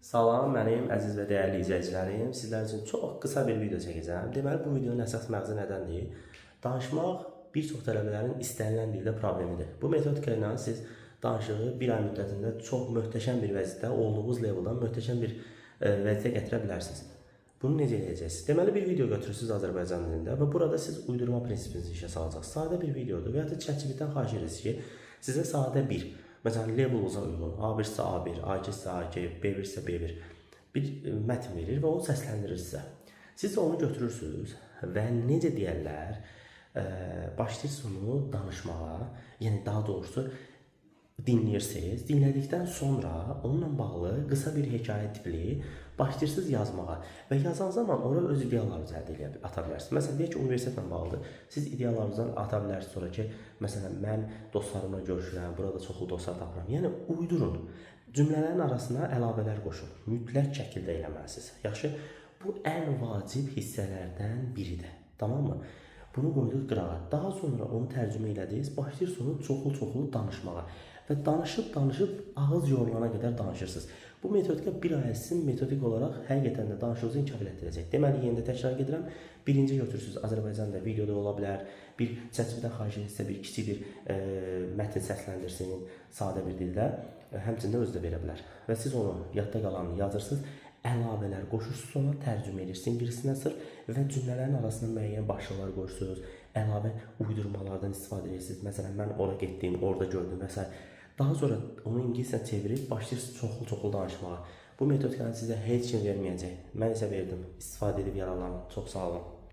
Salam mənim əziz və dəyərli izləyicilərim. Sizlər üçün çox qısa bir video çəkəcəm. Deməli bu videonun əsas məqsədi nədəndir? Danışmaq bir çox tələbələrin istənilən dildə problemidir. Bu metodika ilə siz danışığı bir ay müddətində çox möhtəşəm bir vəziyyətdə, olduğunuz leveldan möhtəşəm bir vəziyyətə gətirə bilərsiniz. Bunu necə edəcəksiniz? Deməli bir video götürürsünüz Azərbaycan dilində və burada siz uydurma prinsipinizi işə salacaqsınız. Sadə bir videodur və ya da ChatGPT-dən xahiş edirsiniz ki, sizə sadə bir, məsələn levelunuza uyğun, A1 isə A1, A2 isə A2, B1 isə B1 bir mətn verir və onu səsləndirir sizə. Siz onu götürürsünüz və necə deyərlər, başlayırsınız onu danışmağa, yəni daha doğrusu dinləyirsiniz. Dinlədikdən sonra onunla bağlı qısa bir hekayə tipli başlayırsınız yazmağa və yazan zaman ora öz ideyalarınızı əldə eləyə ata bilərsiniz. Məsələn, deyək ki, universitetlə bağlıdır. Siz ideyalarınızdan ata bilərsiniz sonra ki, məsələn, mən dostlarımla görüşürəm, burada çoxlu dostlar tapıram. Yəni uydurun. Cümlələrin arasına əlavələr qoşun. Mütləq şəkildə eləməlisiniz. Yaxşı? Bu ən vacib hissələrdən biridir. Tamammı? Bunu qoyduq qırağa. Daha sonra onu tərcümə elədiniz, başlayırsınız çoxlu-çoxlu danışmağa və danışıb-danışıb ağız yorulana qədər danışırsınız. Bu metodika bir ay sizin metodik olaraq həqiqətən də danışığınızı inkişaf elətdirəcək. Deməli, yenə də təkrar edirəm. Birinci götürürsünüz Azərbaycanda videoda ola bilər, bir ChatGPT-dən xahiş edirsə bir kiçik bir mətn səsləndirsin sadə bir dildə, həmçinin özü də verə bilər. Və siz onu yadda qalanını yazırsınız, əlavələr qoşursunuz, ona tərcümə edirsiniz ingilisinə sırf və cümlələrin arasına müəyyən başlıqlar qoyursunuz, əlavə uydurmalardan istifadə edirsiniz. Məsələn, mən ora getdim, orada gördüm və s. Daha sonra onu ingiliscə çevirib başlayırsınız çoxlu-çoxlu danışmağa. Bu metodikanı sizə heç kim verməyəcək. Mən isə verdim. İstifadə edib yararlanın. Çox sağ olun.